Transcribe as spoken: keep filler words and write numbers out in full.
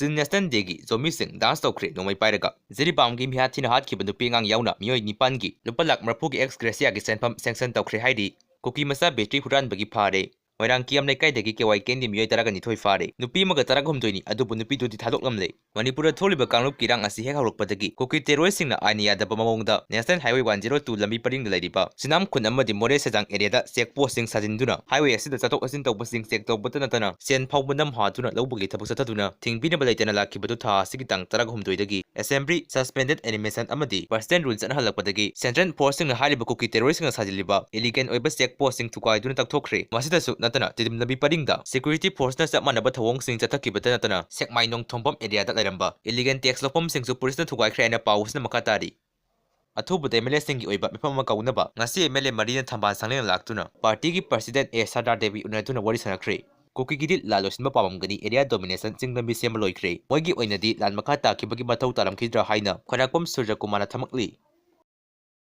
ꯆꯤꯟ ꯅꯦꯁꯅꯦꯜ ꯗꯦꯒꯤ ꯖꯣꯃꯤꯁꯤꯡ ꯗꯥꯟꯁ ꯇꯧꯈ꯭ꯔꯦ ꯅꯣꯡꯃꯩ ꯄꯥꯏꯔꯒ꯫ ꯖꯤꯔꯤꯕꯥꯝꯒꯤ ꯃꯤꯍꯥꯠ ꯊꯤꯅ ꯍꯥꯠꯈꯤꯕ ꯅꯨꯄꯤ ꯑꯉꯥꯡ ꯌꯥꯎꯅ ꯃꯤꯑꯣꯏ ꯅꯤꯄꯥꯟꯒꯤ ꯂꯨꯄꯥ ꯂꯥꯈ ꯃꯔꯤꯐꯨꯒꯤ ꯑꯦꯛꯁ ꯒ꯭ꯔꯦꯁꯤꯌꯥꯒꯤ ꯁꯦꯟꯐꯝ ꯁꯦꯡꯁꯟ ꯇꯧꯈ꯭ꯔꯦ ꯍꯥꯏꯔꯤ꯫ ꯀꯨꯀꯤ ꯃꯆꯥ ꯕꯦꯇ꯭ꯔꯤ ꯍꯨꯔꯥꯟꯕꯒꯤ ꯐꯥꯔꯦ꯫ ꯃꯣꯏꯔꯥꯡ ꯀꯤꯌꯥꯝ ꯂꯩꯀꯥꯏꯗꯒꯤ ꯀꯦ ꯋꯥꯏ ꯀꯦꯟꯒꯤ ꯃꯤꯑꯣꯏ ꯇꯔꯥꯒ ꯅꯤꯊꯣꯏ ꯐꯥꯔꯦ꯫ ꯅꯨꯄꯤ ꯑꯃꯒ ꯇꯔꯥꯍꯨꯝꯗꯣꯏꯅꯤ, ꯑꯗꯨꯕꯨ ꯅꯨꯄꯤꯗꯨꯗꯤ ꯊꯥꯗꯣꯛꯂꯝꯂꯦ꯫ ꯃꯅꯤꯄꯨꯔꯗ ꯊꯣꯛꯂꯤꯕ ꯀꯥꯡꯂꯨꯞꯀꯤ ꯏꯔꯥꯡ ꯑꯁꯤ ꯍꯦꯛ ꯍꯧꯔꯛꯄꯗꯒꯤ ꯀꯨꯀꯤ ꯇꯦꯔꯣꯔꯤꯁꯁꯤꯡꯅ ꯑꯥꯏꯟ ꯌꯥꯗꯕ ꯃꯑꯣꯡꯗ national highway one zero two ꯂꯝꯕꯤ ꯄꯔꯤꯡꯗ ꯂꯩꯔꯤꯕ ꯁꯤꯅꯥꯝ ꯈꯨꯟ ꯑꯃꯗꯤ ꯃꯣꯔꯦ ꯁꯦꯖꯥꯡ ꯑꯦꯔꯤꯌꯥꯗ ꯆꯦꯛ ꯄꯣꯁꯁꯤꯡ ꯁꯥꯖꯤꯟꯗꯨꯅ ꯍꯥꯏꯋꯦ ꯑꯁꯤꯗ ꯆꯠꯊꯣꯛ ꯆꯠꯁꯤꯟ ꯇꯧꯕꯁꯤꯡ ꯆꯦꯛ ꯇꯧꯕꯇ ꯅꯠꯇꯅ ꯁꯦꯟ ꯐꯥꯎꯕ ꯅꯝ ꯍꯥꯗꯨꯅ ꯂꯧꯕꯒꯤ ꯊꯕꯛ ꯆꯠꯊꯗꯨꯅ ꯊꯤꯡꯕꯤꯅꯕ ꯂꯩꯇꯅ ꯂꯥꯛꯈꯤꯕꯗꯨ ꯊꯥ ꯑꯁꯤꯒꯤ ꯇꯥꯡ ꯇꯔꯥꯍꯨꯝꯗꯣꯏꯗꯒꯤ ꯑꯦꯁꯦꯝꯕ꯭ꯂꯤ, ꯁꯁꯄꯦꯟꯗꯦꯗ ꯑꯦꯅꯤꯃꯦꯁꯟ ꯑꯃꯗꯤ ꯄꯔꯁꯅꯦꯜ ꯔꯨꯜ ꯆꯠꯅꯍꯜꯂꯛꯄꯗꯒꯤ ꯁꯦꯟꯇ꯭ꯔꯦꯜ ꯐꯣꯔꯁꯁꯤꯡꯅ ꯍꯥꯏꯔꯤꯕ ꯀꯨꯀꯤ ꯇꯦꯔꯣꯔꯤꯁꯁꯤꯡꯅ ꯁꯥꯖꯤꯜꯂꯤꯕ ꯏꯂꯤꯒꯦꯟ ꯑꯣꯏꯕ ꯆꯦꯛ ꯄꯣꯁꯁꯤꯡ ꯊꯨꯒꯥꯏꯗꯨꯅ ꯇꯛꯊꯣꯛꯈ꯭ꯔꯦ꯫ ꯃꯁꯤꯗꯁꯨ ꯅꯠꯇꯅ ꯇꯤꯗꯤꯝ ꯂꯝꯕꯤ ꯄꯔꯤꯡꯗ ꯁꯦꯀ꯭ꯌꯨꯔꯤꯇꯤ ꯐꯣꯔꯁꯅ ꯆꯞ ꯃꯥꯟꯅꯕ ꯊꯧꯑꯣꯡꯁꯤꯡ ꯆꯠꯊꯈꯤꯕꯇ ꯅꯠꯇꯅ ꯁꯦꯛꯃꯥꯏ ꯅꯣꯡꯊꯣꯝꯕꯝ ꯑꯦꯔꯤꯌꯥꯗ ꯂꯩꯔꯝꯕ ꯏꯂꯤꯒꯦꯟ ꯇꯦꯛꯁ ꯂꯧꯐꯝꯁꯤꯡꯁꯨ ꯄꯨꯂꯤꯁꯅ ꯊꯨꯒꯥꯏꯈ꯭ꯔꯦ ꯍꯥꯏꯅ ꯄꯥꯎ ꯑꯁꯤꯅ ꯃꯈꯥ ꯇꯥꯔꯤ꯫ ꯑꯊꯨꯕꯗ ꯑꯦꯝ ꯑꯦꯜ ꯑꯦꯁꯤꯡꯒꯤ ꯑꯣꯏꯕ ꯃꯤꯐꯝ ꯑꯃ ꯀꯧꯅꯕ ꯉꯁꯤ ꯑꯦꯝ ꯑꯦꯜ ꯑꯦ ꯃꯔꯤꯅ ꯊꯝꯕꯥꯜ ꯁꯪꯂꯦꯟ ꯂꯥꯛꯇꯨꯅ ꯄꯥꯔꯇꯤꯒꯤ ꯄ꯭ꯔꯁꯤꯗꯦꯟ ꯑꯦ ꯁꯔꯗꯥꯔ ꯗꯦꯕꯤ ꯎꯅꯗꯨꯅ ꯋꯥꯔꯤ ꯁꯥꯟꯅꯈ꯭ꯔꯦ꯫ ꯀꯨꯀꯤꯒꯤ ꯂꯤꯠ ꯂꯥ ꯂꯣꯏꯁꯤꯟꯕ ꯄꯥꯝꯂꯝꯒꯅꯤ꯫ ꯑꯦꯔꯤꯌꯥ ꯗꯣꯃꯤꯅꯦꯁꯟ ꯆꯤꯡ ꯂꯝꯕꯤ ꯁꯦꯝꯕ ꯂꯣꯏꯈ꯭ꯔꯦ꯫ ꯃꯣꯏꯒꯤ ꯑꯣꯏꯅꯗꯤ ꯂꯥꯟ ꯃꯈꯥ ꯇꯥꯈꯤꯕꯒꯤ ꯃꯊꯧ ꯇꯥꯔꯝꯈꯤꯗ꯭ꯔꯥ ꯍꯥꯏꯅ ꯈ꯭ꯋꯥꯏꯔꯥꯛꯄꯝ ꯁꯨꯔꯖꯀꯨꯃꯥꯔꯅ ꯊꯝꯃꯛꯂꯤ꯫